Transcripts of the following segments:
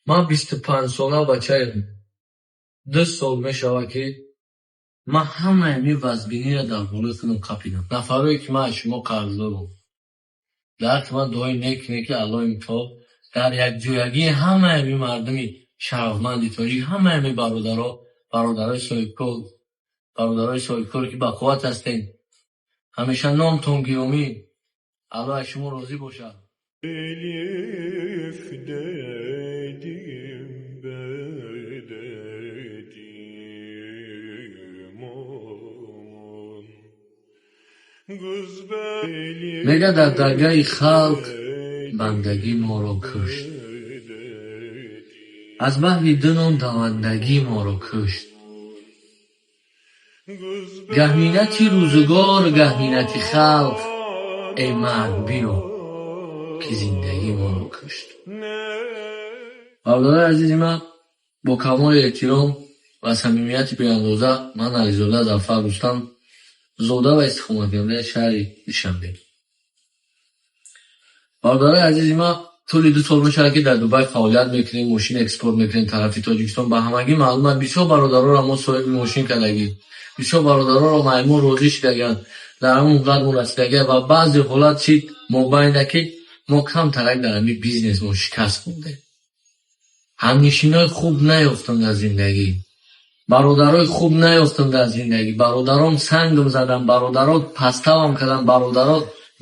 Ман 25-сола бачаем. 2 сол мешавад, ки ман ҳамаи ҳамин вазбиниро дар болои худам қапидам. Нафарое, ки ман аз шумо қарздорам, дар ҳаққи ман дуои нек кунед, ки Аллоҳи мутаол дар якҷоягии ҳамаи ҳамин мардуми шарафманди тоҷик, ҳамаи ҳамин бародаро, бародарои соҳибкор, бародарои соҳибкоре, ки бақувват ҳастед, ҳамеша номтон гиромӣ, Аллоҳ аз шумо розӣ бошад. Elif dedim, B dedim, aman. Kız Elif Мега, дар даргаҳи халқ бандагӣ моро кушт, аз баҳри ду нон давандагӣ моро кушт. Гаҳ миннати рӯзгор, гаҳ миннати халқ, эй марг, биё, ки зиндагӣ моро кушт. Бародарои азизи ман, бо камоли эҳтиром ва самимияти беандоза, ман Ализода Зафар Рустам, зода ва истиқоматкунандаи шаҳри Душанбе. Бародарои азизи ман, тӯли 2 сол мешавад, ки дар Дубай фаъолият мекунем, мошин экспорт мекунем тарафи Тоҷикистон. Ба ҳамагӣ маълум аст, бисёр бародароро мо соҳиби мошин кардагӣ, бисёр бародароро маймун розӣ шудагианд, дар ҳамон муҳлат мо расидагианд. Ва баъзе ҳолат шид мобайна, ки мо камтарак дар ҳамин бизнесмон шикаст хӯрдем. Ҳамнишинои хуб наёфтам дар зиндагӣ, бародарои хуб наёфтам дар зиндагӣ. Бародаром сангам заданд, бародаро паставам карданд, бародаро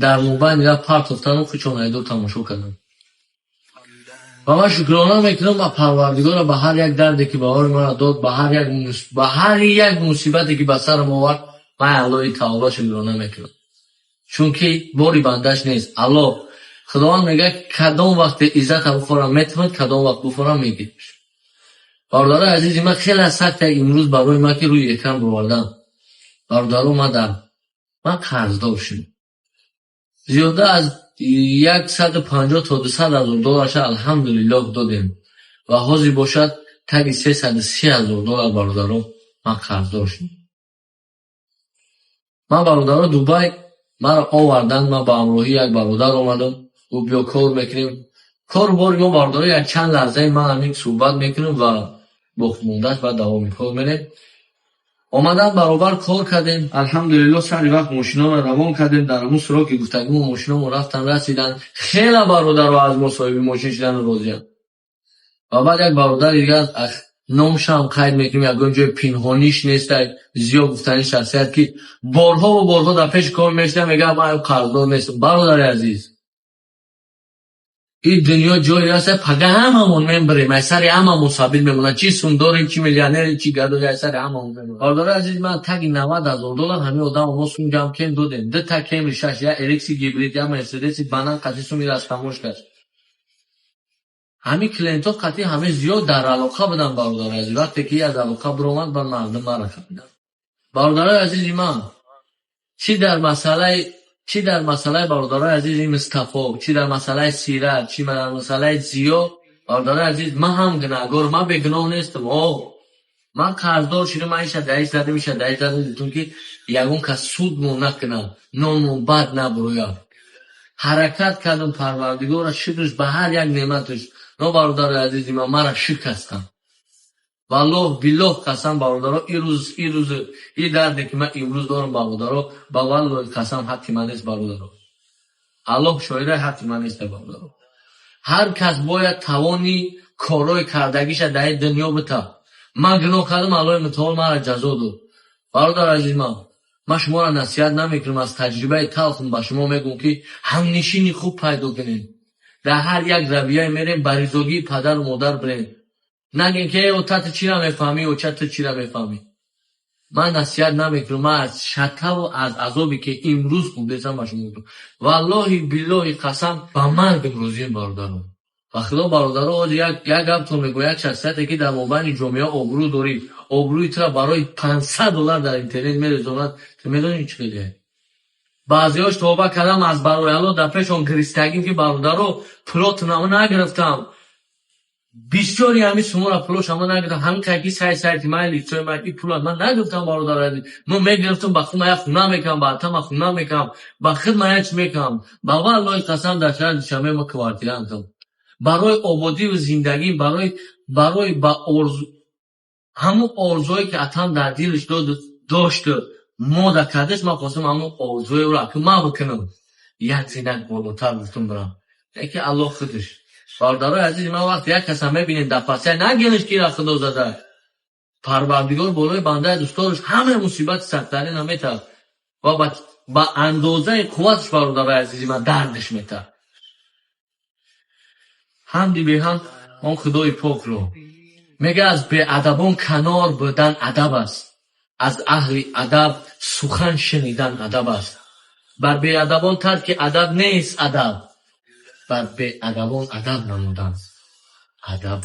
дар мобайни ра партофтану худшон айдор тамошо карданд. Ва ман шукрона мекунам ба Парвардигора ба ҳар як дарде, ки баҳори маро дод, ба ҳар як мусибате, ки ба сарам овард. Ман Аллоҳи таоло шукрона мекунам, чунки бори бандаш нест. Аллоҳ, Худованд мегӯяд: кадом вақте иззата бихорам, метавонад, кадом вақт бихорам, мегириш. Бародарои азизи ман, хеле сахт имрӯз барои ман, ки рӯи экран бировардам. Бародаро, ман қарздор шудам зиёда аз 150 то 200 ҳазор долларша, алҳамдулиллоҳ, додем ва ҳозир бошад таги 330 ҳазор доллар, бародаро, ман қарздор шудам. Ман, бародаро, Дубай маро оварданд, ман ба ҳамроҳии як бародар омадам. Гуфт: биё, кор мекунем. Кору бори мо, бародаро, як чанд лаҳзаи ман ҳамин суҳбат мекунем ва боқимондааш баъд давоми кор мерем. Омадан баробар кор кардем, алҳамдулиллоҳ, сари вақт мошиноро равон кардем. Дар ҳамун сроки гуфтагимо мошиномо рафтан, расиданд. Хеле бародаро аз мо соҳиби мошин шудану розианд. Ва баъд як бародари дигар, номшам қайд мекунем, ягон ҷои пинҳониш нестай, зиёд гуфтани шахсият, ки борҳову борҳо дар пеши кор мешудам, мегӯяд: ман қарздор нестам. Бародари азиз, ин дунё ҷое аст, пага ҳамамон мебарем, аз сари ҳамамон сабил мемонад. Чӣ сумдорем, чӣ миллионерем, чӣ гадорем, аз сари ҳамамон мемонад. Бародари азиз, ман таги 90 ҳазор доллар ҳамин одамо мо сум ҷамъ кем додем. Дута Кемри шаш, я Эрикси гибрид, я Мерседеси банан қатъи суми растамош кард. Ҳамин клиентҳо қатъи ҳаме зиёд дар алоқа буданд. Бародари азиз, вақте ки аз алоқа биромад, ба мардум маро қапиданд. Бародарои азизи ман, чӣ дар масъалаи, бародарои азизи, Мустафо, чӣ дар масъалаи Сират, чӣ дар масъалаи Зиё, бародарои азиз, ман ҳам гунаҳгор, ман бегуноҳ нестам. О, ман қарздор шудам, ман иша даиш задам, иша даиш задам, дидум, ки ягон кас судмон накунад, номон бад набурояд. Ҳаракат кардам, Парвардигора шукрш ба ҳар як неъматаш. Но, бародарои азизи ман, мара шикастам. Валлоҳ, биллоҳ, қасам, бародаро, ин рӯз, ин дарде, ки ман имрӯз дорам, бародаро, ба валлоҳи қасам, ҳаққи ман нест, бародаро. Аллоҳ шоҳида, ҳаққи ман нест, бародаро. Ҳар кас бояд тавони корҳои кардагиша дар ин дунё бита. Ман гуноҳ кардам, Аллоҳи мутаол маро ҷазо дод. Бародари азизи ман, ман шуморо насиҳат намекунам, аз таҷрибаи талхам ба шумо мегӯям, ки ҳамнишини хуб пайдо кунед. Дар ҳар як равияе мерем, ба ризогии падару модар бирем. Нагем, ки э, ота, ту чира мефаҳмӣ, оча, ту чира мефаҳмӣ. Ман насиҳат намекунам, ман аз шатаву аз азобе, ки имрӯз хӯрдесам, ба шумо мегӯям. Валлоҳи, биллоҳи, қасам, ба маргам розием, бародарон. Ва худо, бародаро, ҳозир як гаптон мегӯям: як шахсияте, ки дар мобайни ҷомеа обрӯ дорӣ, обрӯи тура барои 500 доллар дар интернет мерезонад, ту медонӣ чӣ хеле? Баъзеҳош тавба кардам, аз барои Аллоҳ дар пешон гиристагим, ки бародаро, пулотонама нагирифтам. Бисёри ҳамин сумора пулошама нагирифтам. Ҳамин қайки сайти ман, лицои ман, ин пула ман нагирифтам, бародари азиз. Ман мегирифтам, ба худ ман як хона мекардам, ба атама хона мекардам, ба худ ман як чиз мекардам. Ба валлоҳи қасам, дар шаҳри Душанбе ман квартирантам. Барои ободиву зиндагӣ, барои ба орзу, ҳамун орзуое ки атам дар дилаш дошт, мода кардаш, ман хостам ҳамун орзуеро ки ман бикунам. Як зинак болотар гуфтам бирам. Яке Аллоҳ худаш. Бародарои азиз, ман вақте як каса мебинем дар пасия, нагелиш ки ира Худо зада. Парвардигор болои бандаи дӯстораш ҳамаи мусибати сахттарина метавад ва ба андозаи қувваташ, бародарои азизи ман, дардаш метавад. Ҳамди беҳамд он Худои покро. Мега аз беадабон канор будан адаб аст. Аз аҳли адаб сухан шунидан адаб аст. Бар беадабон тарки адаб нест адаб. Бар беадабон адаб намудан адаб.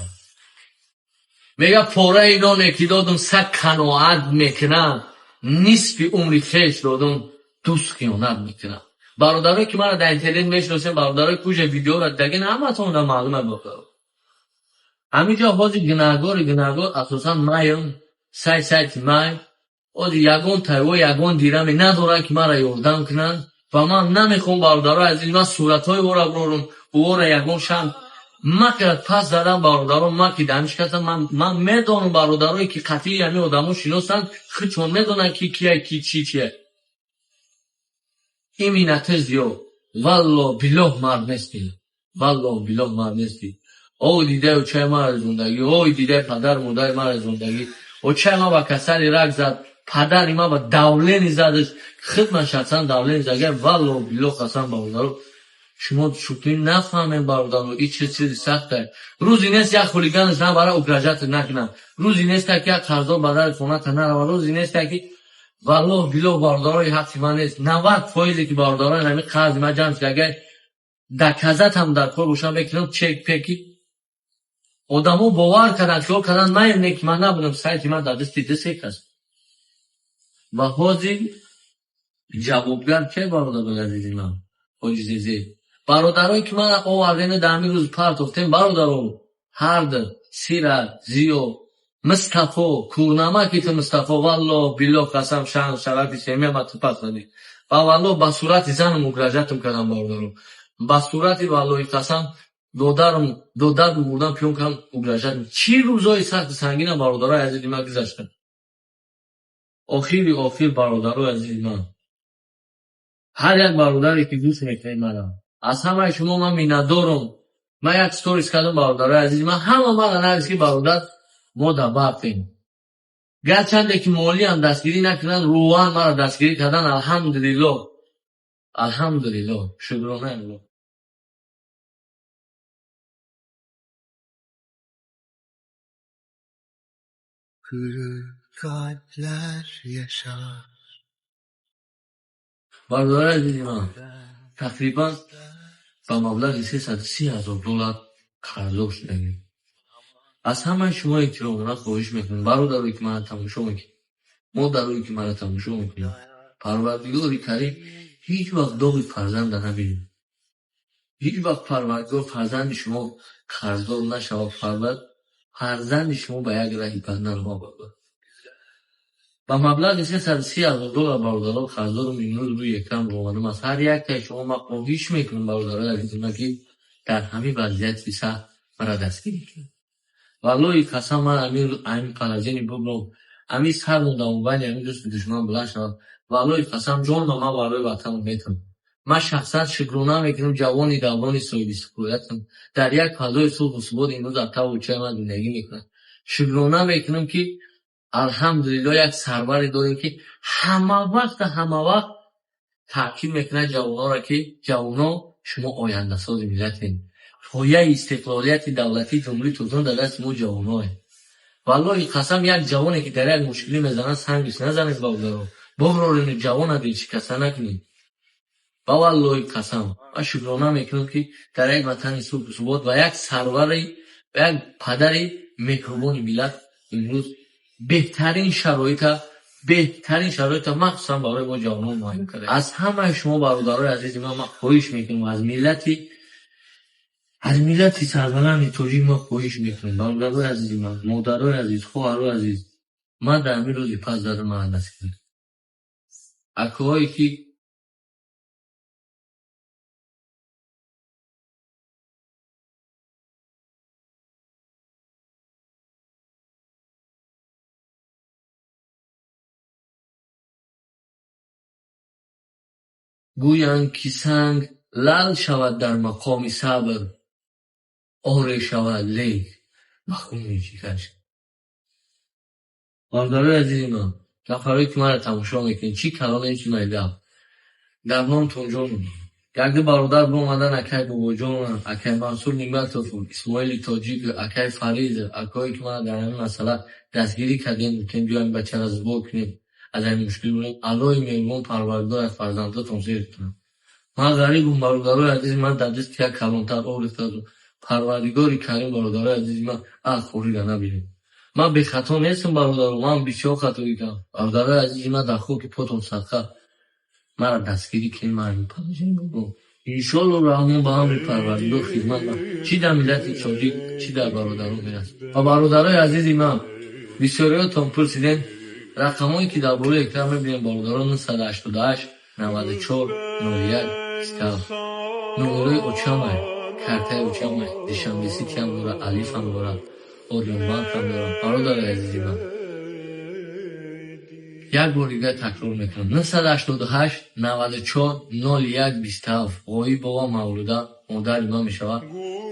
Мега пораи ноне ки додум саг қаноат мекунад, нисфи умри хеш додум дӯст хиёнат мекунад. Бародарое ки маро дар интернет мешиносем, бародарое ки уже видеоро дидагин, ҳаматон маълум аст бародаро. Ҳамин ҷо ҳозир гунаҳгор асосан маем, сайти май. Ҳозир ягон тайво, ягон дираме надоранд ки маро ёрдам кунанд ва ман намехоҳам, бародарои азиз, ман суратҳои ӯро бирорам, ӯро ягон шан ма ки пас задам, бародарон, ма ки дар ҳамин касам, ман медонам бародарое ки қатъии ҳамин одамо шиносанд, худшон медонанд ки кия, ки чӣ чия. Иминати зиёд. Валло биллоҳ мард нестӣ. Валло биллоҳ мард нестӣ. Ой дидаи очаи ман резондагӣ, ой дидаи падару модари ман резондагӣ. Очаи ман ба касали рак зад, падари ман ба давлени задаш, худ ман шахсан давлени зад. Валло биллоҳ қасам бародаро, шумо шӯхӣ нафаҳмем бародаро, ин чиз чизи сахте. Рӯзе нест як хулиганаш набара угрожать накунад. Рӯзе нест ки як қарздор ба дари хоната наравад. Рӯзе нест ки валлоҳ биллоҳ бародарои ҳаққи ман нест. 90% ки бародарои ҳамин қарзи ман ҷамъ шуд, агар доказать ам дар кор бошам, мекунам чек пеки. Одамо бовар карданд, хиёл карданд, ман не ки ман набудам, сайти ман дар дасти ду се кас. Ва ҳозир ҷавобгар ке, бародарои азизи ман? Ҳоҷи Зезе. Бародарое ки ман овардем дар ҳамин рӯз партофтем, бародаро, ҳарду Сира, Зиё, Мустафо, курнамаки ту Мустафо, валлоҳ биллоҳ қасам, шаъну шарафи семия ма ту пас задӣ. Ва валлоҳ ба сурати занам угрожать ам кардам, бародаро. Ба сурати валлоҳи қасам додарам, додарам бурдам пиён кардам, угрожать. Чӣ рӯзҳои сахти сангина, бародарои азизи ман, гузаштанд. Охири охир, бародарои азизи ман, ҳар як бародаре ки гӯш мекунед мана, аз ҳамаи шумо ман миннатдорам. Ман як сторис кардам, бародарои азизи ман, ҳама мара навист ки бародар, мо дар бартем. Гарчанде ки молиам дастгирӣ накунанд, рӯҳан маро дастгирӣ карданд. Алҳамдулиллоҳ, алҳамдулиллоҳ, шукронаи Аллоҳ. Kırık kalpler yaşar. Бародарои азизи ман, тақрибан ба маблағи 330 000 доллар қарздор шудагем. Аз ҳамаи шумо эҳтиромона хоҳиш мекунам, бародарое ки маро тамошо мекунед, модарое ки маро тамошо мекунед, Парвардигори Карим ҳеҷ вақт доғи фарзанда набинед. Ҳеҷ вақт Парвардигор фарзанди шумо қарздор нашавад, фарзанди шумо ба як раҳи бад наравад. Ба маблағи 330 000 доллар, бародаро, қарздорам. Имрӯз рӯи экран омадам. Аз ҳар яктаи шумо ман хоҳиш мекунам, бародарои азизи ман, ки дар ҳамин вазъияти сахт маро дастгирӣ кунед. Валлоҳи қасам, ман ҳамин положение бубром, ҳамин сар мондам, байни ҳамин дӯсту душман баланд шавад. Валлоҳи қасам, ҷонам ман барои ватанам метавонам. Ман шахсан шукрона мекунам, ҷавони даврони соҳибистиқлолиятам дар як фазои сулҳу субот имрӯз атаву очаи ман зиндагӣ мекунад. Шукрона мекунам, ки алҳамдулиллоҳ як сарваре дорем, ки ҳама вақт таъкид мекунад ҷавононро, ки ҷавонон, шумо ояндасози миллатед. Пояи истиқлолияти давлатии Ҷумҳурии Тоҷикистон дар дасти мо ҷавоное. Валлоҳи қасам, як ҷавоне ки дар як мушкилӣ мезанад, сангиш назанед, бародаро. Боброрем, ҷавона дилшикаста накунед. Ба валлоҳи қасам, ман шукрона мекунам, ки дар як ватани сулҳу субот ва як сарвари ва як падари меҳрубони миллат имрӯз беҳтарин шароита махсусан барои мо ҷавонон муҳайё карда. Аз ҳамаи шумо, бародарои азизи ман, ман хоҳиш мекунам, аз миллати сарбаланди тоҷик ман хоҳиш мекунам, бародарои азизи ман, модарои азиз, хоҳарои азиз, ман дар ҳамин рӯзи пас задам мана дастгирӣ. Акоҳое ки Гӯянд, ки санг лал шавад дар мақоми сабр, оре шавад, лек ба хуни ҷигарш. Бародарои азизи ман, нафарое ки маро тамошо мекунед, чӣ калоне, чӣ майда, дар номтон ҷон. Якду бародар биомадан, акай Бобоҷон, акай Мансур Ниматов, Исмоили Тоҷик, акай Фарид, акое ки мана дар ҳамин масъала дастгирӣ кардем, гуфтем, биёем, бачаро сбор кунем, аз ҳамин мушкил бурем. Аллоҳи меҳрубон Парвардигор аз фарзандотон зер кунад. Ман ғарибум, бародарои азизи ман, дар дасти як калонтар орифтаду. Парвардигори Карим, бародарои азизи ман, хорира набинед. Ман бехато нестам, бародаро, ман бисёр хатоӣ кардам. Бародарои азизи ман, дар хоки потон садқа, маро дастгирӣ кунед, ман ҳамин положение бурам. Иншоалло Раҳмон, ба амри Парвардигор хизмат чӣ дар миллати тоҷик, чӣ дар бародарон мерасад. Ва бародарои азизи ман, бисёриётон пурсидем, рақамҳое ки дар болои экран мебинем, бародарон, 988 94 01 27 номерои очамай, картаи очамай, Душанбе Ситиам дора, Алифам дора, Ориёнбанкам дора. Бародари азизи ман, як бор дигар такрор мекунам: 988 94 01 27, Ғоибова Мавлуда, модари ман мешавад.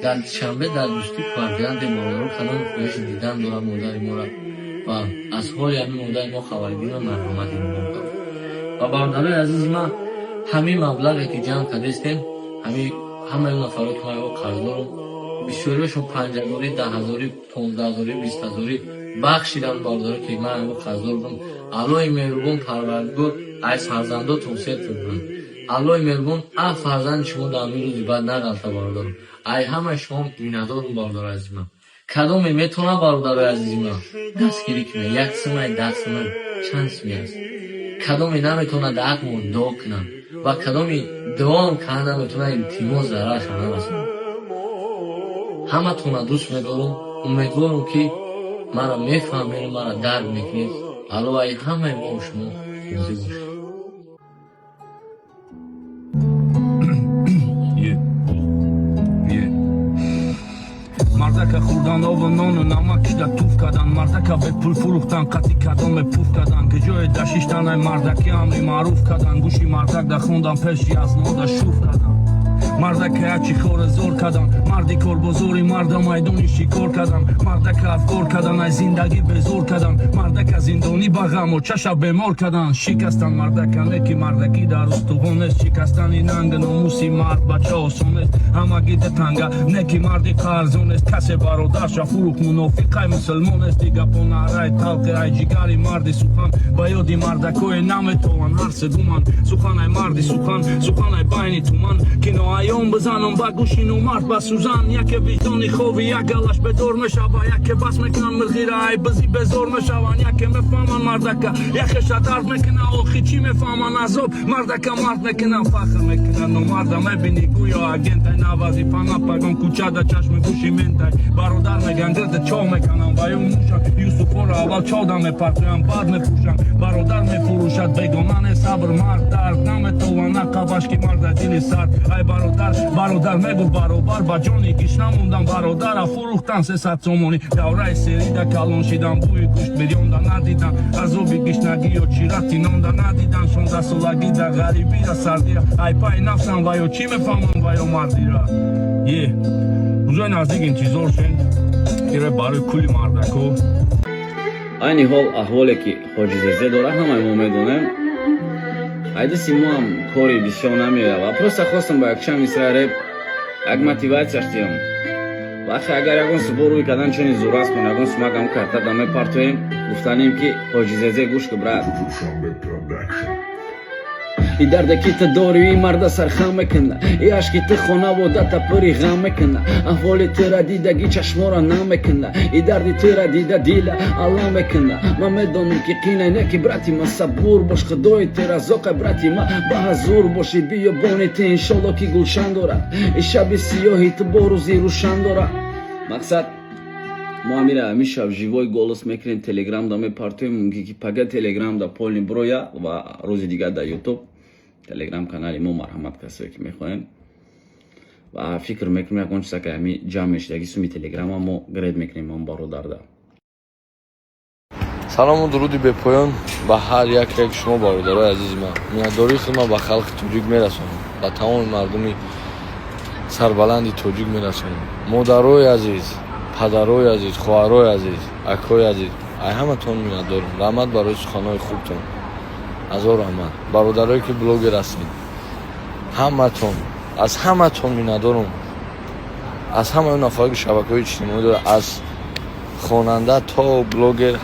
Дар Душанбе, дар Дӯстӣ квартиранте. Бародаро, кадом хоҳиши дидан дорад модари моро ва аз ҳоли ҳамин модари мо хабаргирӣ, марҳамати мо. Ва бародарои азизи ман, ҳамин маблағе ки ҷамъ кардастем, ҳамин ҳамаи он нафаро ки ман қарздорам, бисёриашон 5 ҳазорӣ, 10 ҳазорӣ, 15 ҳазорӣ, 20 ҳазорӣ бахшидан. Бародаро, ки ман қарздор будам, Аллоҳи меҳрубон Парвардигор ай фарзандотон сер кунад. Аллоҳи меҳрубон а фарзанди шумо дар ҳамин рӯзи бад нағалта. Бародаро, ай ҳамаи шумо миннатдорум. Бародари азизи ман, кадоме метавонад, бародарои азизи ман, дастгирӣ кунад, як сумай, 10 сумай, чанд суми аст. Кадоме наметавонад, дар ҳаққмон дуо кунад ва кадоми дуоам карда наметавонад, илтимос, зарарашам нарасонад. Ҳаматонро дӯст медорам, умедворам, ки маро мефаҳмед, маро дарк мекунед. Аллоҳ ай ҳамаи мо шумо розӣ бошад. Yeah. Yeah. Мардака хӯрдан обу нону намак кишда туф кардан, мардака бепул фурӯхтан, қатъи кадоме пуф кардан, ки ҷое дашиштан, ай мардаки амри маъруф кардан, гӯши мардак да хондан, пеши азнода шуф кардан, мардака ячи хоре зор кардан, марди корбозори марда майдони шикор кардан, мардака афкор кардан, ай зиндагӣ безор кардан, мардака зиндонӣ ба ғаму чаша бемор кардан, шикастан мардака, не ки мардакӣ дар устухон нест, шикастани нанг номуси мард бача осон нест, ҳамагӣ танга, не ки марди қарзон нест, касе бародарша фурӯх, мунофиқай мусулмон нест. Гапо наъраи талқи ай ҷигари марди сухан, ба ёди мардакое наметован ҳар сегуман суханай марди сухан, суханай байни туман, киноаён бизанам ба гӯши номард ба сӯзан, яке виҷдони хови як галаш бедор мешава, яке бас мекунан мирғира, ай бизи безор мешаванд, яке мефаҳман мардака, яхеша дард мекуна, охи чӣ мефаҳман азоб мардака мард мекунан, фахр мекунан номарда, мебинӣ, гӯё агентай, на вазифа, на пагон, кӯчада чашми гӯши ментай, бародар меган, гирди чоҳ меканан, ва ё мушан, Юсуфоро аввал чода мепартоян, баъд мепӯшанд, бародар мефурӯшад, бегона не сабр, мард дард наметован, нақабаш ки марда дили сард, ай бародар, бародар мегуфт баробар, ба ҷони гиш намондан, бародара фурӯхтан 300 сомонӣ, давраи серида калон шидан, бӯи гӯшт бирёнда надидан, азоби гишнагӣ ё чирати нонда надидан, 16 солагӣ да ғарибира сардира, ай пай нафсам, ва ё чӣ мефаҳмам, ва ё мардира е. Рӯзои наздик интизор шен, ира барои кулли мардако. Айни ҳол аҳволе ки Ҳоҷи Зезе дорад, ҳамаи мо медонем. Айдиси мо ҳам кори бисёр намеояд ва просто хостам ба якчанд мисра реп як мотиватсияш диҳам. Вақте агар ягон субо рӯй кардан чуни зур аст, кун ягон сумак ам карта да мепартоем, гуфтанем, ки Ҳоҷи Зезе, гӯш ку, брат. И дарде ки ту дорӣ, и марда сархам мекуна, и ашки ту хонаводата пури ғам мекуна, аҳволи тура дидагӣ чашмора намекуна, и дарди тура дида дила алам мекуна. Ман медонам, ки қинай, не ки, брати ма, сабур бош, худои ту разоқа, брати ма, ба ҳазур боши. Биёбони ту иншолло ки гулшан дорад, и шаби сиёҳи ту бо рӯзи рӯшан дорад. Мақсад, мо амира ҳамин шаб живой голос мекунем, Телеграмда мепартоем, мумкин ки пага Телеграмда полный броя ва рӯзи дигар дар Ютуб, Телеграм канали мо. Марҳамат, касое ки мехоҳем ва фикр мекунем, ягон чиза ки ҳами ҷамъ мешидаги суми Телеграма мо гред мекунем он бародарда. Салому дуруди бепоён ба ҳар як яки шумо, бародарои азизи ман. Миннатдории худман ба халқи тоҷик мерасонам, ба тамоми мардуми сарбаланди тоҷик мерасонам. Модарои азиз, падарои азиз, хоҳарои азиз, акои азиз, ай ҳаматон миннатдорам. Раҳмат барои суханҳои хубтон, ҳазор раҳмат. Бародарое ки блогер ҳастед, ҳаматон, аз ҳаматон миннатдорам, аз ҳамаи он нафаре ки шабакаҳои иҷтимоӣ дорад, аз хонанда то блогер,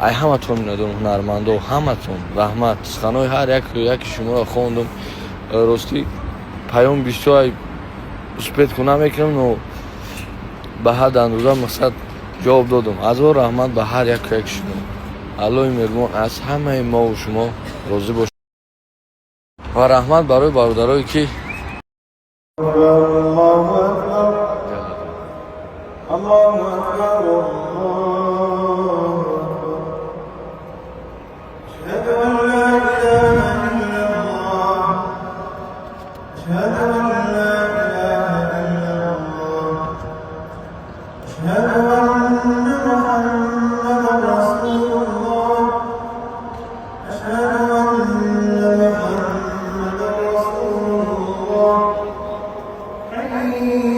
ай ҳаматон миннатдорам. Ҳунармандо, ҳаматон раҳмат. Суханҳои ҳар яки шуморо хондум. Ростӣ, паём бисёр успеть ку намекунам, но ба ҳад андоза мақсад ҷавоб додум. Ҳазор раҳмат ба ҳар яку яки шумо. Аллоҳи меҳрубон аз ҳамаи мову шумо розӣ бошад ва раҳмат барои бародарое ки الله أكبر، الله أكبر، الله أكبر. أشهد أن لا إله إلا الله، أشهد أن لا إله إلا الله، أشهد أن محمدا رسول الله، أشهد أن محمدا رسول الله. حي